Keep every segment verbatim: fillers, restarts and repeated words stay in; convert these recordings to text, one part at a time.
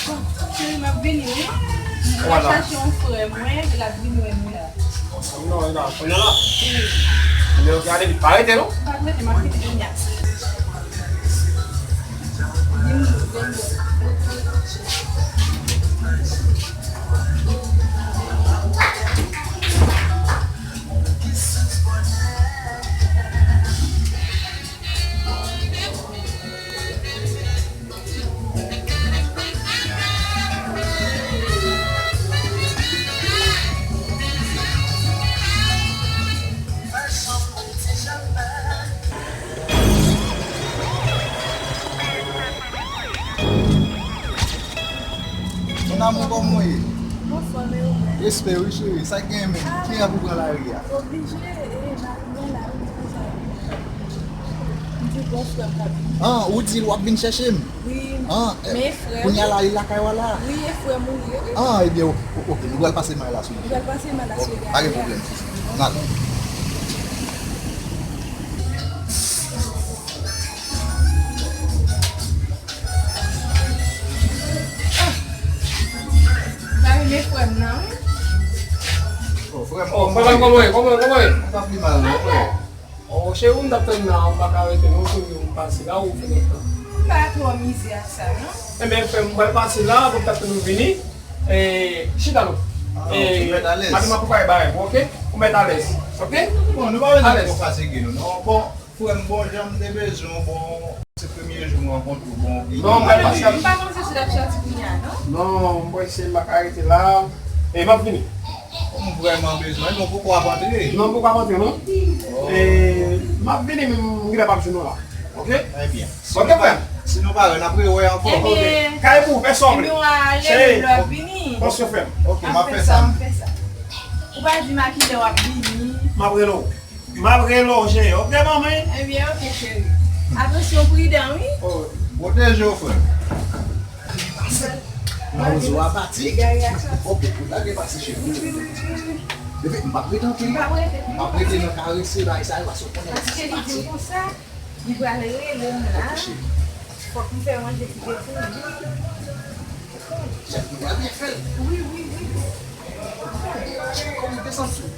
Bon, cheri, m ap vini, wi. M ap chache yon frè mwen, l ap vin wè nou la. Non, non, non, non, non. Wi. Men ou gade, li pa rete, non? M pa rete, m ap vini kounye a. Vin, vin. Mon amour, kòman w ye? Anfòm, e ou menm? Respè, wi, cheri. Sa k genyen menm? Ki an pou pran lari a? Oblije, e, mari mwen la, wi, pou sa. M di bon frè m k ap vini. Ah, ou di l w ap vin chèche m? Wi, ah, men frè. Kounye a la, li lakay w a la? Wi, e frè m ou ye. Ah, ebyen, o-, o-, oke, nou pral pase may la sou li. Nou pral pase may la sou li. Pa gen pwoblèm. N ale. Ah! M ta renmen frè m nan, wi. Oh, frè m. Oh, frè m, kòman w ye? Kòman w ye? Kòman w ye? Ou pa pi mal, non, frè? Oh, cheri, m t ap tann nan, m pa ka rete, non, cheri, m pase la, ou fè nan tan. M pa twò mize ak sa, non. Enben, frè m, m pral pase la, pou m t ap tann ou vini. E, chita non. Ah, e, ou mèt alèz. Madanm ap prepare bagay pou, oke? Ou mèt alèz, oke? Bon, nou pa bezwen twò fatige nou, non. Bon, frè m, bon, jan m te bezwen w, bon, se premye jou m rankontre w, bon, li... Non, mwen pa... M pa panse se l ap soti kounye a, non? Non, mwen se m pa ka rete la. E m ap vini. M vrèman bezwen, non, poko ap antre. Non, poko ap antre, non. Oh. E m ap vini, men m gentan p ap jwenn nou la. Oke? Trè byen. Oke, frè m. Si nou pa wè, n ap rewè ankò. Ebyen, kay pou ou, fè sa w vle. Ebyen, w a rele m lè w ap vini. Pòs yo fè m. Oke, m ap fè sa. M ap fè sa. Ou pa di m a kilè w ap vini. M ap rele w. M ap rele w, cheri. Oke, manmi? Ebyen, oke, cheri. Atansyon, pridan, wi. Oh, pwoteje w, frè m. Mawozo a pati. Oke, ou lage pase, cheri. Wi, wi, wi, wi, wi. Bebe, m p ap rete anpil. M p ap rete. M ap rete nan karese bagay sa yo, paske w konnen... Paske li di m konsa. Li pral rele m la. Fòk m fè manje ti de pou li. Cheri, m ap byen fè l. Wi, wi, wi. Cheri, kòman w te santi w?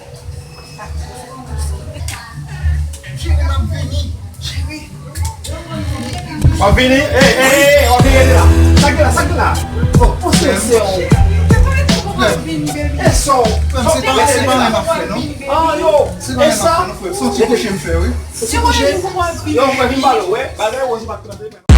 Cheri, m ap vini. Cheri. W ap vini? Ey, ey, ey, w ap vini la. Sa k gen la, sa k gen la? Oh, oh, se, se, oh. Frè m, se pa, se pa menm afè, non. Ah, yo. Se pa menm afè, non, frè m. Se yon ti kouche m fè, wi. Se ti kouche. Yo, frè, vin pale, wè. Bagay, wè, se pa trante.